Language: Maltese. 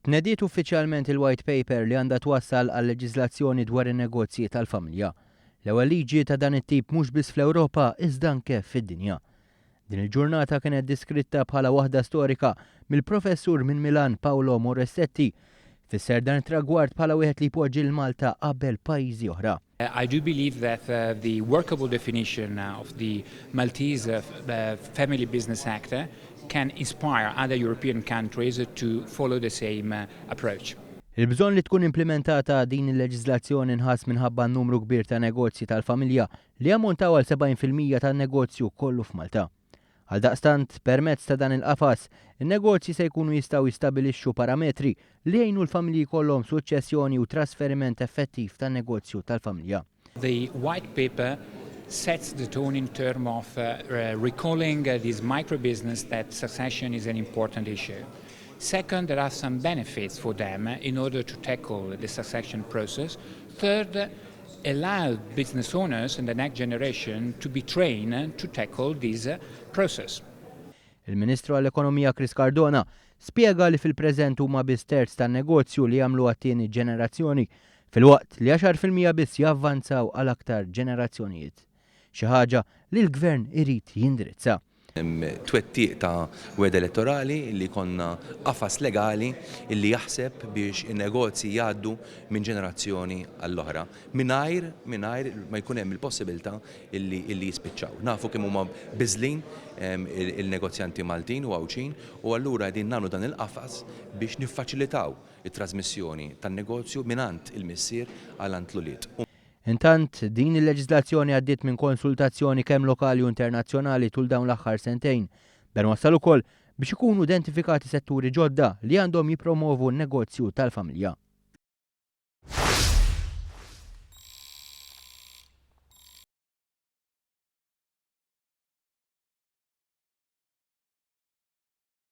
Tnediet uffiċjalment il-White Paper li għandha twassal għal leġiżlazzjoni dwar in-negozji tal-familja. L-ewwel liġi ta' dan it-tip mhux biss fl-Ewropa iżda anke fid-dinja. Din il-ġurnata kienet diskritta bħala waħda storika mill-Professur minn Milan Paolo Morisetti. Fisser dan it-tragward bħala wieħed li jpoġġi lil Malta qabel pajjiżi oħra. I do believe that the workable definition of the Maltese Family Business Act can inspire other European countries to follow the same approach. Il-bżonn li tkun implimentata din il-leġiżlazzjoni nħass minħabba n-numru kbir ta' negozji tal-familja li jammontaw għal 70% tan-negozju kollu f'Malta. Għaldaqstant, permezz ta' dan il-qafas, in-negozji se jkunu jistgħu jistabilixxu parametri li jgħinu l-familji jkollhom suċċessjoni u trasferiment effettiv tan-negozju tal-familja. The white paper sets the tone in terms of recalling this micro business that succession is an important issue. Second, there are some benefits for them in order to tackle the succession process. Third, allow business owners and the next generation to be trained to tackle this process. Il-Ministru għall-Ekonomija Chris Cardona spjega li fil-preżent huma biss terz tan-negozju li jagħmlu għat-tieni ġenerazzjoni filwaqt li 10% biss javvanzaw għal aktar ġenerazzjonijiet. Xi ħaġa li l-Gvern irid jindirizza. Twettiq ta' wegħda elettorali li jkollna qafas legali li jaħseb biex in-negozji jgħaddu minn ġenerazzjoni għall-oħra mingħajr ma jkun hemm il-possibilità illi jispiċċaw. Nafu kemm huma biżlin il-negozjanti Maltin u Għawdxin u allura qegħdin nagħmlu dan il-qafas biex niffaċilitaw it-trasmissjoni tan-negozju mingħand il-missier għal għand l-ulied. Intant, din il-leġiżlazzjoni għaddiet minn konsultazzjoni kemm lokali u internazzjonali tul dawn l-aħħar sentejn. Dan wassal ukoll biex ikunu identifikati setturi ġodda li għandhom jippromovu n-negozju tal-familja.